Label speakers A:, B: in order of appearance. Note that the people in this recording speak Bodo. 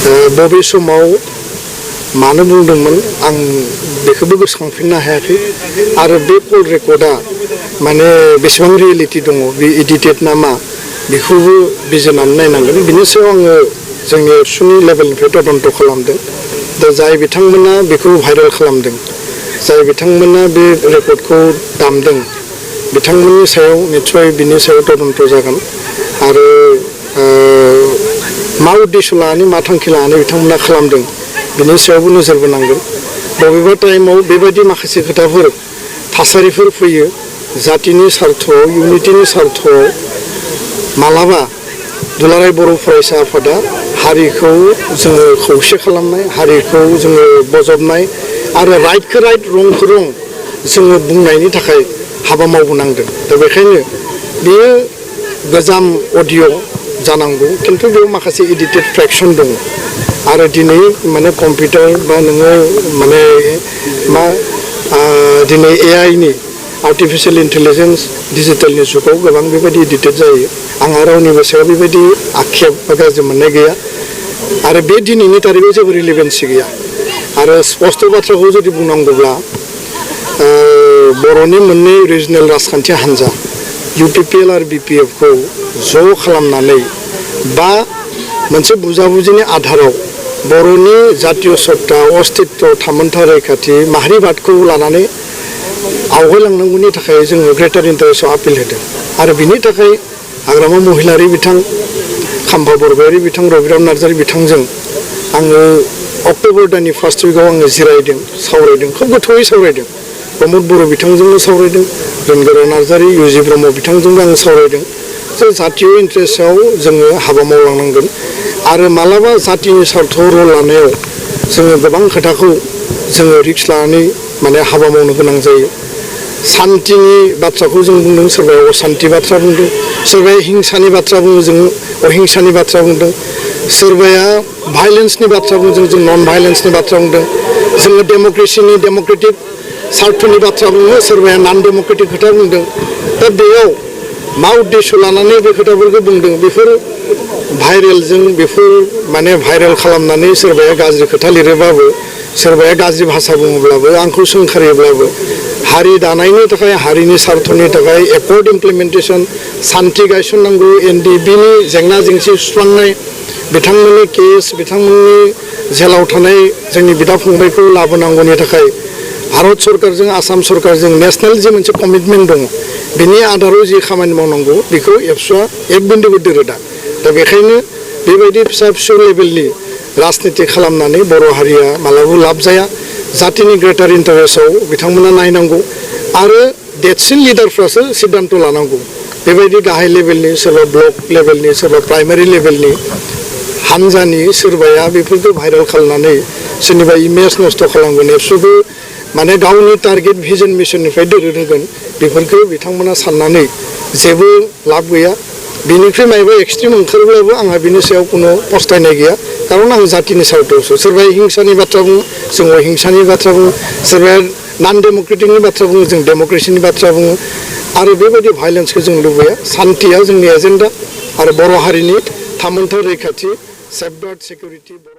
A: बबे समाव मानो बुंदोंमोन आं बेखौबो गोसोखांफिननो हायाखै आरो बे कल रेकर्डआ माने बेसेबां रियेलिटि दङ बे एडिटेड ना मा बेखौबो बिजिरनानै नायनांगोन बिनि सायाव आङो जोंनि एबसुनि लेभेलनिफ्राय तदन्त खालामदों दा जाय बिथांमोना बेखौ भाइरेल खालामदों जाय बिथांमोना बे रेकर्डखौ दामदों बिथांमोननि सायाव निस्सय बिनि सायाव तदन्त जागोन आरो मा उद्देश्य लानानै मा थांखि लानानै बिथांमोना खालामदों बिनि सायावबो नोजोर बोनांगोन बबेबा टाइमाव बेबायदि माखासे खोथाफोर थासारिफोर फैयो जातिनि सार्थआव इउनिटिनि सार्थआव मालाबा दुलाराय बर' फरायसा आफादा हारिखौ जोङो खौसे खालामनाय हारिखौ जोङो बजबनाय आरो राइटखौ राइट रंखौ रं जोङो बुंनायनि थाखाय हाबा मावबोनांदों दा बेखायनो बेयो गोजाम अडिअ जानांगौ खिन्थु बेयाव माखासे एडिटेड फ्रेक्सन दङ आरो दिनै माने कम्पिउटार बा नोङो माने मा दिनै AI नि आर्टिफिशियेल इन्टेलिजेन्स डिजिटेलनि जुगाव गोबां बेबायदि एडिटेड जायो आंहा रावनिबो सायाव बेबायदि आक्षेप बा गाज्रि मोननाय गैया आरो बे दिनैनि तारिखाव जेबो रिलेभेन्सि गैया आरो स्पष्ट बाथ्राखौ जुदि बुंनांगौब्ला बर'नि मोननै रिजनेल राजखान्थि हान्जा UPPL आरो BPF खौ ज' खालामनानै बा मोनसे बुजाबुजिनि आधाराव बर'नि जातीय सत्ता अस्तित्व थामोन्था रैखाथि माहारिबादखौ लानानै आवगायलांनांगौनि थाखाय जोङो ग्रेटार इन्टारेस्टआव आपिल होदों आरो बिनि थाखाय हाग्रामा महिलारि बिथां खाम्फा बरगयारि बिथां रबिराम नार्जारि बिथांजों आङो अक्ट'बर दाननि फार्स्ट उइकआव आङो जिरायदों सावरायदों खोब गोथौयै सावरायदों प्रमद बर' बिथांजोंनो सावरायदों जनगराव नार्जारि UG ब्रह्म बिथांजोंबो आङो सावरायदों जे जातीय इन्टारेस्टआव जोङो हाबा मावलांनांगोन आरो मालाबा जातिनि सार्थआव रल लानायाव जोङो गोबां खोथाखौ जोङो रिक्स लानानै माने हाबा मावनो गोनां जायो शान्तिनि बाथ्राखौ जों बुंदों सोरबाया अशान्ति बाथ्रा बुंदों सोरबाया हिंसानि बाथ्रा बुङो जों अहिंसानि बाथ्रा बुंदों सोरबाया भाइलेन्सनि बाथ्रा बुंदों जों नन भाइलेन्सनि बाथ्रा बुंदों जोङो डेम'क्रेसिनि डेम'क्रेटिक सार्थनि बाथ्रा बुङो सोरबाया नन डेम'क्रेटिक खोथा बुंदों दा बेयाव मा उद्देश्य लानानै बे खोथाफोरखौ बुंदों बेफोर भाइरेलजों बेफोर माने भाइरेल खालामनानै सोरबाया गाज्रि खोथा लिरोबाबो सोरबाया गाज्रि भाषा बुङोब्लाबो आंखौ सोंखारियोब्लाबो हारि दानायनि थाखाय हारिनि सार्थनि थाखाय एकर्ड इमप्लिमेन्टेसन शान्ति गायसननांगौ NDBनि जेंना जेंसि सुस्रांनाय बिथांमोननि केस बिथांमोननि जेलाव थानाय जोंनि बिदा फंबायखौ लाबोनांगौनि थाखाय भारत सरकारजों आसाम सरकारजों नेशनेल जे मोनसे कमिटमेन्ट दङ बिनि आधाराव जि खामानि मावनांगौ बेखौ एबसुआ एक बिन्दुबो दोरोदा दा बेखायनो बेबायदि फिसा फिसौ लेभेलनि राजनिति खालामनानै बर' हारिया मालाबाबो लाब जाया जातिनि ग्रेटार इन्टारेस्टआव बिथांमोना नायनांगौ आरो देरसिन लिडारफ्रासो सिद्धान्त लानांगौ बेबायदि गाहाय लेभेलनि सोरबा ब्लक लेभेलनि सोरबा प्राइमारि लेभेलनि हान्जानि सोरबाया बेफोरखौ भाइरेल खालामनानै सोरनिबा इमेज नस्थ' खालामगोन एबसुबो माने गावनि टार्गेट भिजन मिशननिफ्राय दोरोद होगोन बेफोरखौ बिथांमोना साननानै जेबो लाब गैया बिनिफ्राय मायबा एक्सट्रिम ओंखारोब्लाबो आंहा बिनि सायाव कुनु पस्थायनाय गैया खारन आं जातिनि सार्थआवसो सोरबाया हिंसानि बाथ्रा बुङो जों अहिंसानि बाथ्रा बुङो सोरबाया नन डेम'क्रेटिकनि बाथ्रा बुङो जों डेम'क्रेसिनि बाथ्रा बुङो आरो बेबायदि भाइलेन्सखौ जों लुबैया शान्तिया जोंनि एजेन्डा आरो बर' हारिनि थामोन्था रैखाथि सेफगार्ड सिकिउरिटि